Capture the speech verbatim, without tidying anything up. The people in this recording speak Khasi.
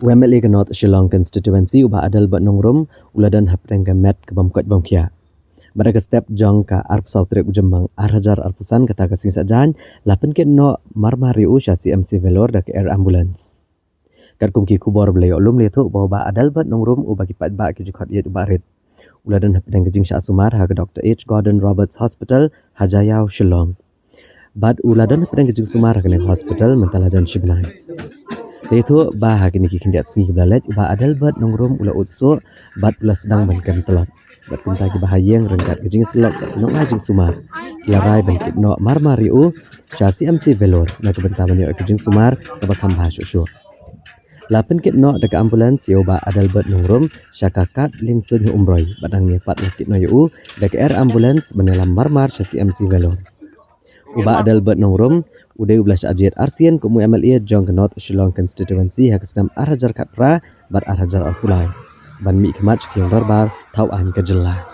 U M L A ka North Shillong Constituency u Bah Adelbert Nongrum u la don hapdeng ka met ka bym koit bym khiah. Bad ha ka step jong ka arphew saw tarik u Jymmang ar hajar arphew san, kata ka sngi Saitjaiñ, la pynkit noh marmar ïa u sha C M C Vellore da ka air ambulance. Katkum ki khubor ba la ïoh lum, la ïathuh ba u Bah Adelbert Nongrum, uba ki paidbah ki ju khot ïa u Bah Rit, u la don hapdeng ka jingshah sumar ha ka Doctor H Gordon Roberts Hospital ha Jaïaw, Shillong. Bad u la don hapdeng ka jingsumar ha kane ka hospital mynta la jan shi bnai. La ïathuh ba ha kine ki khyndiat sngi kiba la leit, u Bah Adelbert Nongrum u la ud suh bad u la sdang ban kem tlot. Bad kumta ki bahaïing ryngkat ka jingïasyllok bad ki nongai jingsumar ki la rai ban kit noh marmar ïa u sha C M C Vellore na ka bynta ban ïoh ïa ka jingsumar kaba kham bha shuh shuh. La pynkit noh da ka ambulance ïa u Bah Adelbert Nongrum sha ka kad Liengsuiñ ha Umroi, bad hangne pat la kit noh ïa u da ka air ambulance ban ïalam marmar sha C M C Vellore. U Bah Adelbert Nongrum u dei uba la shah jied arsien kum u M L A jong ka North Shillong Constituency ha ka snem ar hajar khatphra bad ar hajar arphew lai, ban mih khmat sha ki ïing dorbar thaw aiñ ka jylla.